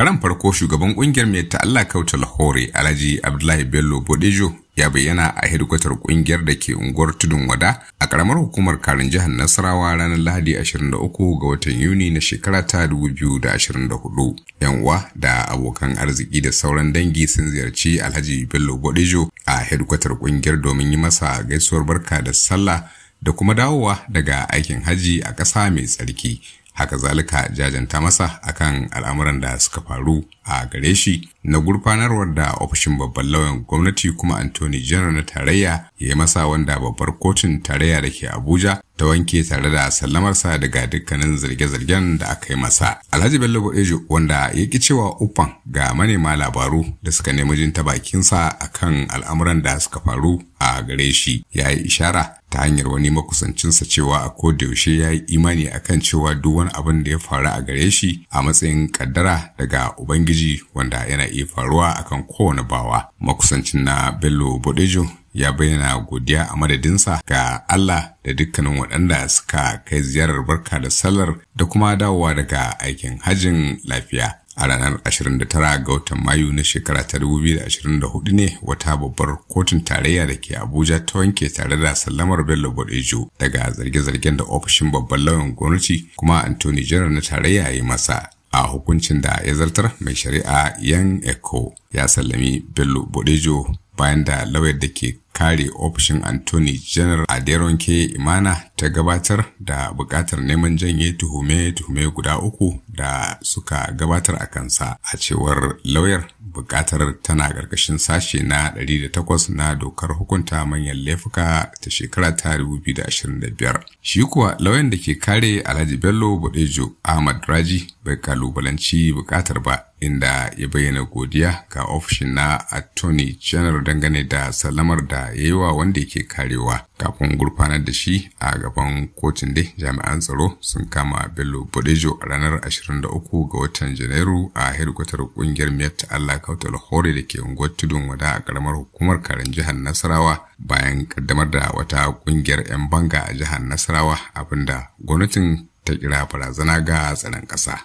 Karan farko, shugaban kungiyar Mai Allah Kautal Hore, Alhaji Abdullahi Bello Bodejo, ya bayyana a hedikwatar kungiyar da ke unguwar Tudun Wada a karamar hukumar Karin, jihar Nasarawa, ranar Lahadi 23 ga watan Yuni na shekara ta 2024. Yan uwa da abokan arziki da sauran dangi sun ziyarci Alhaji Bello Bodejo a hedikwatar kungiyar domin yi masa gaisuwar barka da sallah da kuma dawowa daga aikin haji a ƙasa mai tsarki. Haka zalika jajanta masa akan al'amuran da suka faru a gare shi na gurfanarwar da ofishin babban lauyan gwamnati kuma Attorney General na tarayya ya yi masa, wanda babbar kotun tarayya da ke Abuja ta wanke tare da sallamarsa daga dukkanin zarge-zargen da aka yi masa. Alhaji Bello Bodejo, wanda ya ki cewa uffan ga manema labaru da suka nemi jin ta bakinsa akan al'amuran da suka faru a gare shi, ya yi ishara ta hanyar wani makusancinsa cewa a kodayaushe ya yi imani akan cewa duk wani abin da ya faru a gare shi a matsayin kaddara daga Ubangiji, wanda yana iya faruwa akan kowane bawa. Makusancin na Bello Bodejo ya bayyana godiya a madadinsa ga Allah da dukkanin waɗanda suka kai ziyarar barka da sallar da kuma dawowa daga aikin hajjin lafiya. A ranar 29 ga watan Mayu na shekara ta 2024 ne wata babbar kotun tarayya da ke Abuja ta wanke tare da sallamar Bello Bodejo daga zarge-zargen da ofishin babban lauyan gwamnati kuma Attorney General na tarayya ya yi masa. A hukuncin da ya zartar, mai shari'a Yan Eko ya sallami Bello Bodejo bayan da lauyar da ke kare ofishin Attorney General, Aderonke Imana, ta gabatar da bukatar neman janye tuhume-tuhume guda uku da suka gabatar a kansa. A cewar lauyar, bukatar tana ƙarƙashin sashe na 108 na dokar hukunta manyan laifuka ta shekara ta 2025. Shi kuwa lauyan da ke kare Alhaji Bello Bodejo, Ahmad Raji, bai kalubalanci bukatar ba, inda ya bayyana godiya ga ofishin na Attorney General dangane da sallamar da ya yi wa wanda yake karewa. Kafin gurfanar da shi a gaban kotun dai, jami'an tsaro sun kama Bello Bodejo a ranar 23 ga watan Janairu a hedikwatar kungiyar Miyat Allah Kautal Hore da ke unguwar Tudun Wada a karamar hukumar Karen, jihar Nasarawa, bayan kaddamar da wata kungiyar 'yan banga a jihar Nasarawa, abinda gwamnatin ta kira barazana ga tsaron ƙasa.